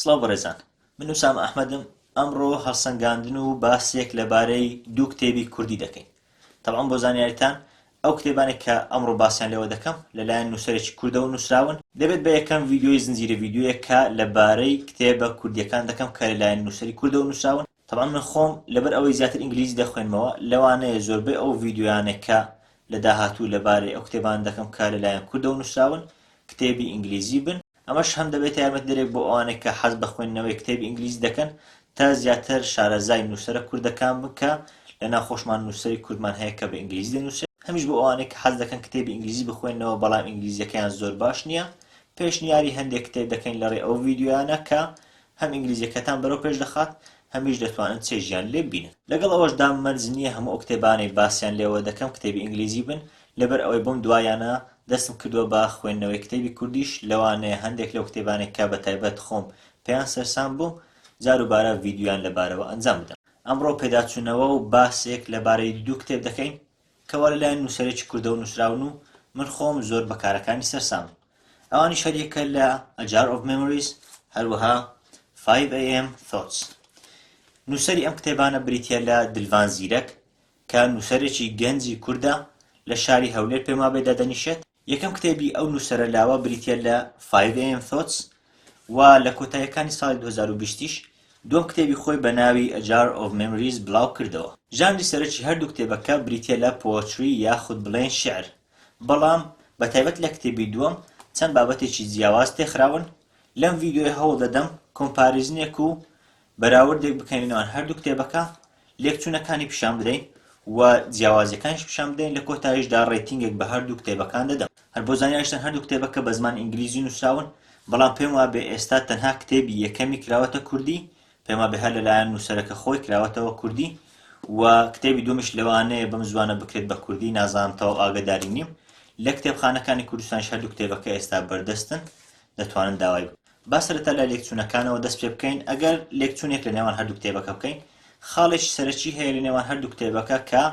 سڵاو بەڕێزان من ئوسامە ئەحمەدم ئەمڕۆ هەڵسەنگاندن و باسێک لەبارەی دوو کتێبی کوردی دەکەین تەبعەن بۆ زانیاریتان ئەو کتێبانەی کە ئەمڕۆ باسیان لێوە دەکەم لەلایەن نووسەرێکی کوردەوە نووسراون دەبێت بە یەکەم ڤیدیۆی زنجیرە ڤیدیۆیەک کە لەبارەی کتێبە کوردیەکان دەکەم کە لەلایەن نووسەری کوردەوە نووسراون تەبعەن من خۆم لەبەر ئەوەی زیاتر ئینگلیزی دەخوێنمەوە لەوانەیە زۆربەی ئەو ڤیدیۆیانەی کە لە داهاتوو لەبارەی ئەو کتێبانە دەکەم کە لەلایەن کوردەوە نووسراون کتێبی ئینگلیزی بن، ئەمەش هەم دەبێتە یارمەتیدەرێک بۆ ئەوانەی کە حەز بە خوێندنەوەی کتێبی ئینگلیزی دەکەن تا زیاتر شارەزای نووسەرە کوردەکان بن کە لەناو خۆشمان نووسەری کوردمان هەیە کە بە ئینگلیزی دەنووسێت، هەمیش بۆ ئەوانەی کە حەز دەکەن کتێبی ئینگلیزی بخوێننەوە بەڵام ئینگلیزیەکەیان زۆر باش نییە پێشنیاری هەندێک کتێب دەکەین لەڕێی ئەو ڤیدیۆیانە کە هەم ئینگلیزیەکەتان بەرەو پێش دەخات هەمیش دەتوانن چێژیان لێ ببینن. لەگەڵ ئەوەشدا مەرج نییە هەموو ئەو کتێبانەی باسیان لێوە دەکەم کتێبی ئینگلیزی بن، لەبەر ئەوەی بەم دوایانە دەستم کردووە بە خوێندنەوەی کتێبی کوردیش، لەوانەیە هەندێک لەو کتێبانەی کە بە تایبەت خۆم پێیان سەرسام بووم جاروبارە ڤیدیۆیان لەبارەوە ئەنجام بدەم. ئەمڕۆ پێداچوونەوە و باسێک لەبارەی دوو کتێب دەکەین کەوا لەلایەن نووسەرێکی کوردەوە نووسراون و من خۆم زۆر بە کارەکانی سەرسامم. ئەوانیش هەریەکە لە A Jar of Memories هەروەها 5 AM Thoughts. نووسەری ئەم کتێبانە بریتییە لە دلڤان زیرەک کە نووسەرێکی گەنجی کوردە لە شاری هەولێر پێم وابێ دادەنیشێت. یەکەم کتێبی ئەو نووسەرە لاوە بریتییە لە 5 AM Thoughts و لە کۆتاییەکانی ساڵی 2020 یش دووەم کتێبی خۆی بە ناوی A Jar of Memories بڵاو کردەوە. ژانری سەرەکی هەردوو کتێبەکە بریتییە لە poetry یاخود بڵێین شیعر، بەڵام بە تایبەت لە کتێبی دووەم چەند بابەتێکی جیاواز تێخراون، لەم ڤیدیۆیە هەوڵ دەدەم comparison ێک و بەراوردێک بکەین لە نێوان هەردوو کتێبەکە، لێکچوونەکانی پیشان بدەین و جیاوازیەکانیش پیشان بدەین، لە کۆتاییشدا rating ێک بە هەردوو کتێبەکان دەدەم. هەر بۆ زانیاریشتان هەردوو کتێبەکە بە زمانی ئینگلیزی نووسراون، بەڵام پێم وابێ ئێستا تەنها کتێبی یەکەمی کراوەتە کوردی، پێم وابێ هەر لەلایەن نووسەرەکە خۆی کراوەتەوە کوردی و کتێبی دووەمیش لەوانەیە بەم زوانە بکرێت بە کوردی نازانم تەواو ئاگەداری نیم لە کتێبخانەکانی کوردستانیش هەردوو کتێبەکە ئێستا بەردەستن دەتوانن داوای بکەن. با سەرەتا لە لێکچوونەکانەوە دەست پێ بکەین ئەگەر لێکچوونێک لە نێوان هەردوو کتێبەکە بکەین خاڵێکی سەرەکی هەیە لە نێوان هەردوو کتێبەکە کە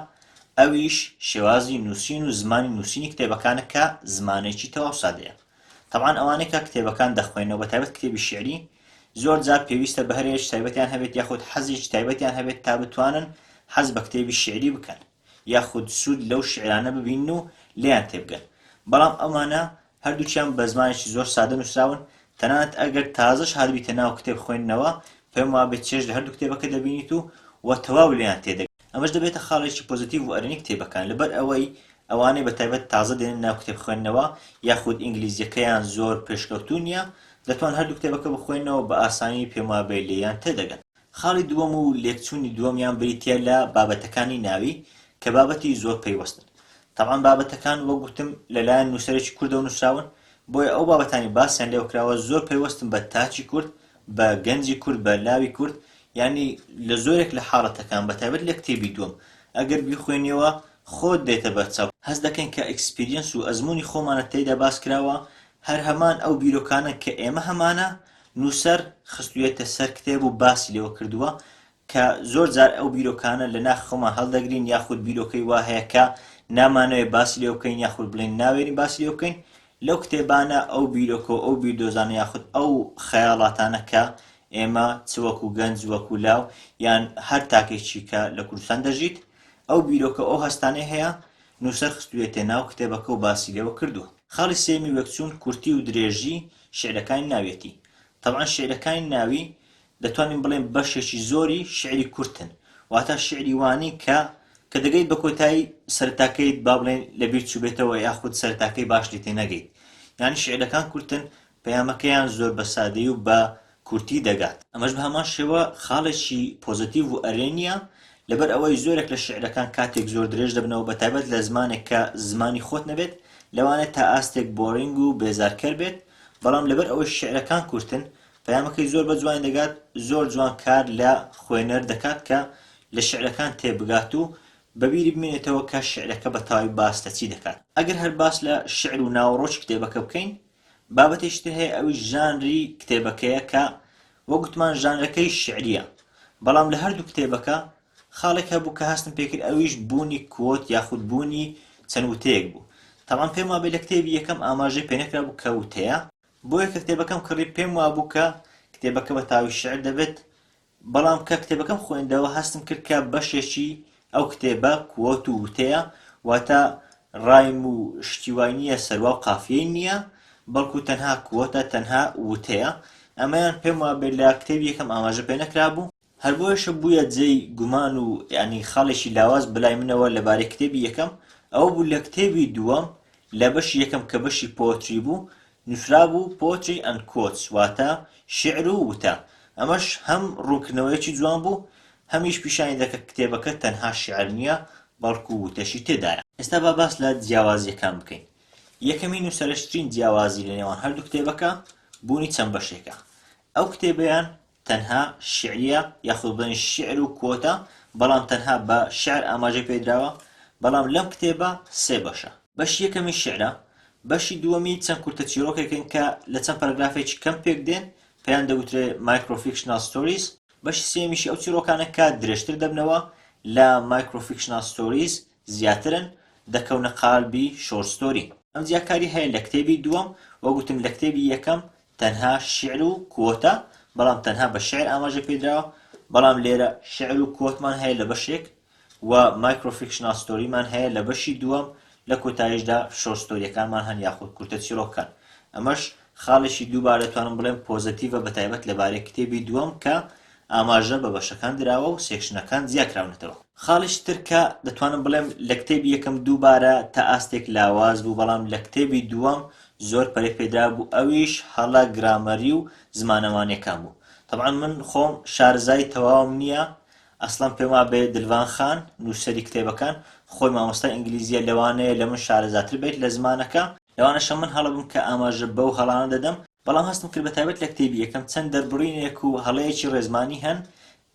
ئەویش شێوازی نووسین و زمانی نووسینی کتێبەکانە کە زمانێکی تەواو سادەیە تەبعەن ئەوانەی کە کتێبەکان دەخوێنەوە بە تایبەت کتێبی شیعری زۆر جار پێویستە بەهرەیەکی تایبەتیان هەبێت یاخود حەزێکی تایبەتیان هەبێت تا بتوانن حەز بە کتێبی شیعری بکەن یاخود سوود لەو شیعرانە ببینن و لێیان تێبگەن بەڵام ئەمانە هەردووکیان بە زمانێکی زۆر سادە نووسراون تەنانەت ئەگەر تازەش هاتبیتە ناو کتێب خوێندنەوە پێم وابێت چێژ لە هەردوو کتێبەکە دەبینیت و و تەواو لێیان تێدەگەیت ئەمەش دەبێتە خاڵێکی positive و ئەرێنی کتێبەکان لەبەر ئەوەی ئەوانەی بە تایبەت تازە دێنە ناو کتێب خوێندنەوە یاخود ئینگلیزیەکەیان زۆر پێشکەوتوو نییە دەتوان هەردوو کتێبەکە بخوێنەوە بە ئاسانی پێم وابێ لێیان تێدەگەن. خاڵی دووەم و لێکچوونی دووەمیان بریتییە لە بابەتەکانی ناوی کە بابەتی زۆر پەیوەستن. تەبعەن بابەتەکان وەک گوتم لەلایەن نووسەرێکی کوردەوە نووسراون بۆیە ئەو بابەتانەی باسیان لێوە کراوە زۆر پەیوەستن بە تاکی کورد، بە گەنجی کورد، بە لاوی کورد، یانی لە زۆرێک لە حاڵەتەکان بە تایبەت لە کتێبی دووەم ئەگەر بیخوێنیەوە خۆت دێتە بەرچاو، هەست دەکەین کە experience و ئەزموونی خۆمانە تێیدا باس کراوە، هەر هەمان ئەو بیرۆکانەن کە ئێمە هەمانە، نووسەر خستوویەتە سەر کتێب و باسی لێوە کردووە، کە زۆر جار ئەو بیرۆکانە لە ناخی خۆمان هەڵدەگرین یاخود بیرۆکەی وا هەیە کە نامانەوێ باسی لێوە بکەین یاخود بڵێین ناوێرین باسی لێوە بکەین، لەو کتێبانە ئەو بیرۆکە و ئەو بیردۆزانە یاخود ئەو خەیاڵاتانە کە ئێمە چ وەکو گەنج وەکو لاو یان هەر تاکێکی کە لە کوردستان دەژیت ئەو بیرۆکە و ئەو هەستانەی هەیە نووسەر خستوویەتە ناو کتێبەکە و باسی لێوە کردووە. خاڵی سێیەمی وێکچوون کورتی و درێژی شیعرەکانی ناویەتی. تەبعەن شیعرەکانی ناوی دەتوانین بڵێین بەشێکی زۆری شیعری کورتن واتە شیعری وا نین کە کە دەگەیت بە کۆتایی سەرەتاکەیت با بڵێین لەبیر چووبێتەوە یاخود سەرەتاکەی باش لێ تێنەگەیت یانی شیعرەکان کورتن پەیامەکەیان زۆر بە سادەیی و بە کورتی دەگات. ئەمەش بە هەمان شێوە خاڵێکی positive و ئەرێنییە، لەبەر ئەوەی زۆرێک لە شیعرەکان کاتێک زۆر درێژ دەبنەوە بە تایبەت لە زمانێک کە زمانی خۆت نەبێت لەوانەیە تا ئاستێک boring و بێزارکەر بێت، بەڵام لەبەر ئەوەی شیعرەکان کورتن پەیامەکەی زۆر بە جوانی دەگات، زۆر جوان کار لە خوێنەر دەکات کە لە شیعرەکان تێبگات و بە بیری بمێنێتەوە کە شیعرەکە بە تەواوی باس لە چی دەکات. ئەگەر هەر باس لە شیعر و ناوەڕۆکی کتێبەکە بکەین، بابەتێکی تر هەیە ئەویش ژانری کتێبەکەیە کە وەک گوتمان ژانرەکەی شیعرییە، بەڵام لە هەردوو کتێبەکە خاڵێک هەبوو کە هەستم پێکرد ئەویش بوونی quote یاخود بوونی چەند وتەیەک بوو. تەبعەن پێم وابێ لە کتێبی یەکەم ئاماژەی پێنەکرابوو کە وتەیە، بۆیە کە کتێبەکەم کڕی پێم وابوو کە کتێبەکە بە تەواوی شیعر دەبێت، بەڵام کە کتێبەکەم خوێندەوە هەستم کرد کە بەشێکی ئەو کتێبە quote و وتەیە، واتە rhyme و شتی وای نییە، سەروا و قافیەی نییە، بەڵکو تەنها quote ە، تەنها وتەیە. ئەمەیان پێم وابێت لە کتێبی یەکەم ئاماژە پێ نەکرابوو. هەر بۆیەشە بوویە جێی گومان و یانی خاڵێکی لاواز بەلای منەوە لەبارەی کتێبی یەکەم، ئەوە بوو لە کتێبی دووەم لە بەشی یەکەم کە بەشی poetry بوو نووسرابوو Poetry and Quotes واتە شیعر و وتە، ئەمەش هەم ڕوونکردنەوەیەکی جوان بوو هەمیش پیشانی دا کە کتێبەکە تەنها شیعر نییە بەڵکو وتەشی تێدایە. ئێستا با باس لە جیاوازییەکان بکەین. یەکەمین و سەرەکترین جیاوازی لە نێوان هەردوو کتێبەکە بوونی چەند بەشێکە. ئەو کتێبەیان تەنها شیعریە یاخود بڵێن شیعر و quote ە بەڵام تەنها بە شیعر ئاماژەی پێدراوە بەڵام لەم کتێبە سێ بەشە. بەشی یەکەمی شیعرە، بەشی دووەمی چەند کورتە چیرۆکێکن کە لە چەند پەرەگرافێکی کەم پێک دێن پێیان دەگوترێ Microfictional Stories، بەشی سێیەمیشی ئەو چیرۆکانە کە درێژتر دەبنەوە لە Microfictional Stories زیاترن دەکەونە قالبی Short Story. ئەم جیاکاری هەیە لە کتێبی دووەم، وەک وتم لە کتێبی یەکەم تەنها شیعر و quote ە، بەڵام تەنها بە شیعر ئاماژە پێدراوە، بەڵام لێرە شیعر و quote مان هەیە لە بەشێک و microfictional story مان هەیە لە بەشی دووەم، لە کۆتاییشدا short story یەکانمان هەن یاخود کورتە چیڕۆکەکان. ئەمەش خاڵێکی دووبارە دەتوانم بڵێم positive ە بەتایبەت لەبارەی کتێبی دووەم کە ئاماژە بە بەشەکان دراوە و section ەکان جیاکراونەتەوە. خاڵێکی تر کە دەتوانم بڵێم لە کتێبی یەکەم دووبارە تا ئاستێک لاواز بوو بەڵام لە کتێبی دووەم زۆر پەرەی پێدرابوو ئەویش هەڵە گرامەری و زمانەوانیەکان بوو تەبعەن من خۆم شارەزای تەواوم نییە ئەسڵەن پێم وابێ دلڤان خان نووسەری کتێبەکان خۆی مامۆستای ئینگلیزیە لەوانەیە لە من شارەزاتر بێت لە زمانەکە لەوانەشە من هەڵە بم کە ئاماژە بەو هەڵانە دەدەم بەڵام هەستم کرد بەتایبەت لە کتێبی یەکەم چەند دەربڕینێک و هەڵەیەکی ڕێزمانی هەن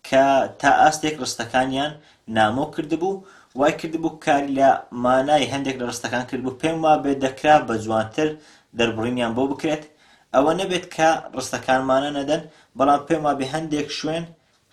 کە تا ئاستێک ڕستەکانیان نامۆ کردبوو، وای کردبوو کاری لە مانای هەندێک لە ڕستەکان کردبوو، پێم وابێت دەکرا بە جوانتر دەربڕینیان بۆ بکرێت، ئەوە نەبێت کە ڕستەکان مانا نەدەن، بەڵام پێم وابێ هەندێک شوێن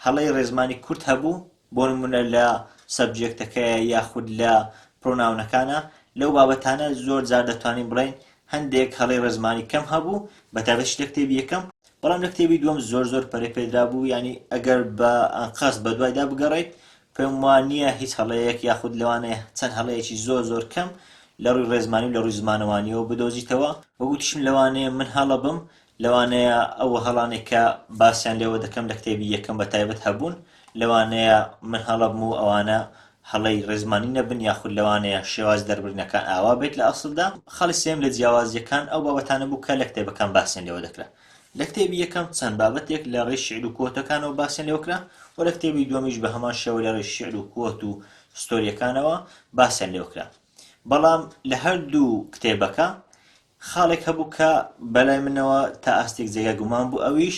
هەڵەی ڕێزمانی کورت هەبوو، بۆ نموونە لە subject ەکەیە یاخود لە pronoun ەکانە، لەو بابەتانە زۆر جار دەتوانین بڵێین هەندێک هەڵەی ڕێزمانی کەم هەبوو، بەتایبەتیش لە کتێبی یەکەم، بەڵام لە کتێبی دووەم زۆر زۆر پەرەی پێدرابوو، یانی ئەگەر بە ئەنقەست بەدوایدا بگەڕێیت پێم وا نییە هیچ هەڵەیەک یاخود لەوانەیە چەند هەڵەیەکی زۆر زۆر کەم لە ڕووی ڕێزمانی و لە ڕووی زمانەوانییەوە بدۆزیتەوە. وەک وتیشم لەوانەیە من هەڵە بم، لەوانەیە ئەو هەڵانەی کە باسیان لێوە دەکەم لە کتێبی یەکەم بە تایبەت هەبوون، لەوانەیە من هەڵە بم و ئەوانە هەڵەی ڕێزمانی نەبن یاخود لەوانەیە شێوازی دەربڕینەکان ئاوا بێت لە ئەسڵدا. خاڵی سێیەم لە جیاوازییەکان ئەو بابەتانە بوو کە لە کتێبەکان باسیان لێوە دەکرا. لە کتێبی یەکەم چەند بابەتێک لە ڕێی شیعر و quote ەکانەوە باسیان لێوە کرا و لە کتێبی دووەمیش بە هەمان شێوە لە ڕێی شیعر و quote و story یەکانەوە باسیان لێوە کرا. بەڵام لە هەردوو کتێبەکە خاڵێک هەبوو کە بەلای منەوە تا ئاستێک جێگای گومان بوو ئەویش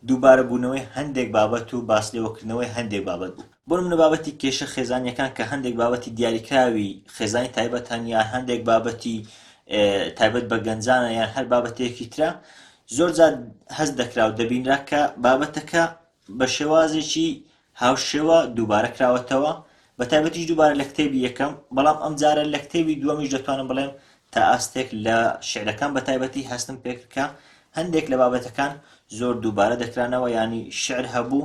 دووبارە بوونەوەی هەندێک بابەت و باس لێوەکردنەوەی هەندێک بابەت بوو. بۆ نمونە بابەتی کێشە خێزانیەکان کە هەندێک بابەتی دیاریکراوی خێزانی تایبەت هەن یان هەندێک بابەتی تایبەت بە گەنجانە یان هەر بابەتێکی ترە زۆر جار هەست دەکرا و دەبینرا کە بابەتەکە بە شێوازێکی هاوشێوە دووبارە کراوەتەوە، بەتایبەتیش دووبارە لە کتێبی یەکەم، بەڵام ئەمجارە لە کتێبی دووەمیش دەتوانم بڵێم تا ئاستێک لە شیعرەکان بەتایبەتی هەستم پێکرد کە هەندێک لە بابەتەکان زۆر دووبارە دەکرانەوە، یانی شیعر هەبوو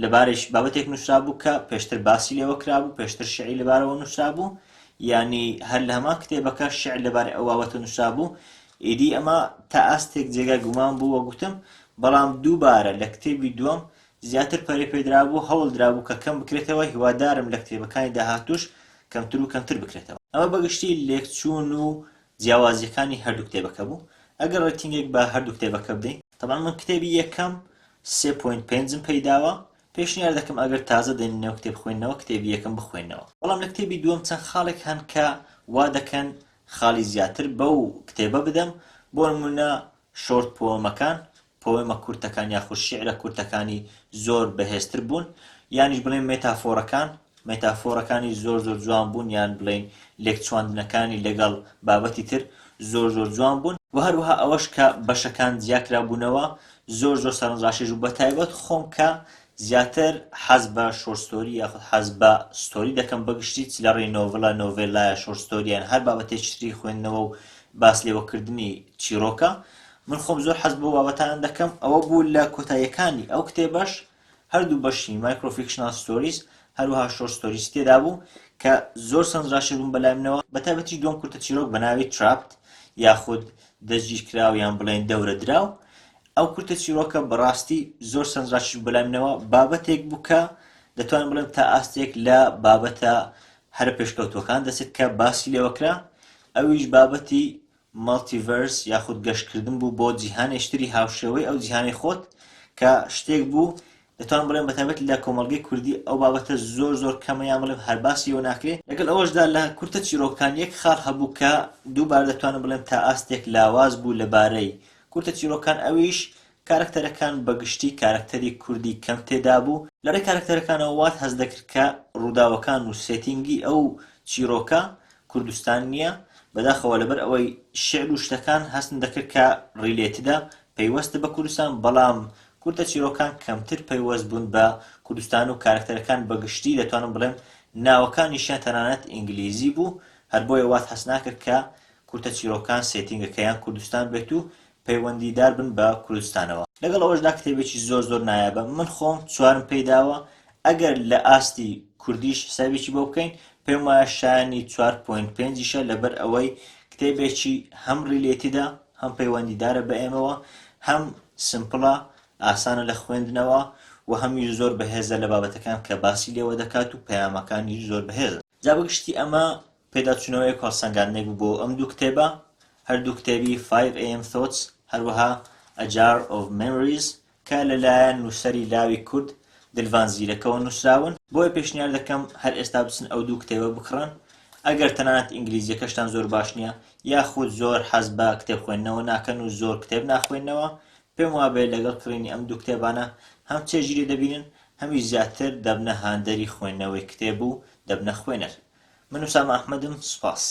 لەبارەی بابەتێک نووسرابوو کە پێشتر باسی لێوە کرابوو، پێشتر شیعری لەبارەوە نووسرابوو، یانی هەر لە هەمان کتێبەکە شیعر لەبارەی ئەو بابەتە نووسرابوو، ئیدی ئەمە تا ئاستێک جێگای گومان بوو وەک گوتم، بەڵام دووبارە لە کتێبی دووەم زیاتر پەرەی پێدرابوو، هەوڵ درابوو کە کەم بکرێتەوە، هیوادارم لە کتێبەکانی داهاتووش کەمتر و کەمتر بکرێتەوە. ئەمە بە گشتی لێکچوون و جیاوازییەکانی هەردوو کتێبەکە بوو. ئەگەر rating ێک بە هەردوو کتێبەکە بدەین. تەبعەن من کتێبی یەکەم سێ point پێنجم پێی داوە، پێشنیار دەکەم ئەگەر تازە دێنە نێو کتێب خوێندنەوە کتێبی یەکەم بخوێننەوە. بەڵام لە کتێبی دووەم چەند خاڵێک هەن کە وا دەکەن خاڵی زیاتر بەو کتێبە بدەم، بۆ نموونە short poem ەکان، poem ە کورتەکان یاخود شیعرە کورتەکانی زۆر بەهێزتر بوون، یانیش بڵێین مێتافۆڕەکان، مێتافۆڕەکانی زۆر زۆر جوان بوون یان بڵێین لێکچواندنەکانی لەگەڵ بابەتی تر زۆر زۆر جوان بوون، وە هەروەها ئەوەش کە بەشەکان جیاکرابوونەوە زۆر زۆر سەرنجڕاکێش بوو بەتایبەت خۆم کە زیاتر حەز بە short story یاخود حەز بە story دەکەم بەگشتی چ لە ڕێی novel ە novella یە short story یان هەر بابەتێکی تری خوێندنەوە و باس لێوەکردنی چیڕۆکە. من خۆم زۆر حەز بەو بابەتانە دەکەم، ئەوە بوو لە کۆتاییەکانی ئەو کتێبەش هەردوو بەشی Microfictional Stories هەروەها Short Stories تێدا بوو کە زۆر سەرنجڕاکێش بوون بەلای منەوە، بەتایبەتیش دووەم کورتە چیرۆک بە ناوی Trapped یاخود دەستگیرکراو یان بڵێین دەورەدراو، ئەو کورتە چیرۆکە بەڕاستی زۆر سەرنجڕاکێش بوو بەلای منەوە، بابەتێک بوو کە دەتوانم بڵێم تا ئاستێک لە بابەتە هەرە پێشکەوتووەکان دەچێت کە باسی لێوە کرا، ئەویش بابەتی Multiverse یاخود گەشتکردن بوو بۆ جیهانێکی تری هاوشێوەی ئەو جیهانەی خۆت کە شتێک بوو دەتوانم بڵێم بەتایبەت لە کۆمەڵگەی کوردی ئەو بابەتە زۆر زۆر کەمە یان بڵێم هەر باسی ئەوە ناکرێ لەگەڵ ئەوەشدا لە کورتە چیرۆکەکان یەک خاڵ هەبوو کە دووبارە دەتوانم بڵێم تا ئاستێک لاواز بوو لەبارەی کورتە چیرۆکان ئەویش کارەکتەرەکان بە گشتی کارەکتەری کوردی کەم تێدابوو، لە ڕێی کارەکتەرەکانەوە وات هەست دەکرد کە ڕووداوەکان و setting ی ئەو چیرۆکە کوردستان نییە، بەداخەوە لەبەر ئەوەی شیعر و شتەکان هەستم دەکرد کە related ە، پەیوەستە بە کوردستان، بەڵام کورتە چیرۆکان کەمتر پەیوەست بوون بە کوردستان و کارەکتەرەکان بە گشتی دەتوانم بڵێم ناوەکانیشیان تەنانەت ئینگلیزی بوو، هەر بۆیە وات هەست ناکرد کە کورتە چیرۆکان setting ەکەیان کوردستان بێت و پەیوەندیدار بن بە کوردستانەوە. لەگەڵ ئەوەشدا کتێبێکی زۆر زۆر نایابە من خۆم چوارم پێی داوە ئەگەر لە ئاستی کوردیش حسابێکی بۆ بکەین پێم وایە شایانی چوار point پێنجیشە لەبەر ئەوەی کتێبێکی هەم related ە هەم پەیوەندیدارە بە ئێمەوە هەم simple ە ئاسانە لە خوێندنەوە و هەمیش زۆر بەهێزە لە بابەتەکان کە باسی لێوە دەکات و پەیامەکانیش زۆر بەهێزن. جا بەگشتی ئەمە پێداچوونەوەیەک و هەڵسەنگاندنێک بوو بۆ ئەم دوو کتێبە، هەردوو کتێبی 5 AM Thoughts هەروەها A Jar of Memories کە لەلایەن نووسەری لاوی کورد دلڤان زیرەکەوە نووسراون، بۆیە پێشنیار دەکەم هەر ئێستا بچن ئەو دوو کتێبە بکڕن ئەگەر تەنانەت ئینگلیزییەکەشتان زۆر باش نییە یاخود زۆر حەز بە کتێب خوێندنەوە ناکەن و زۆر کتێب ناخوێننەوە، پێم وابێ لەگەڵ کڕینی ئەم دوو کتێبانە هەم چێژی لێ دەبینن هەمیش زیاتر دەبنە هاندەری خوێندنەوەی کتێب و دەبنە خوێنەر. من ئوسامە ئەحمەدم سوپاس.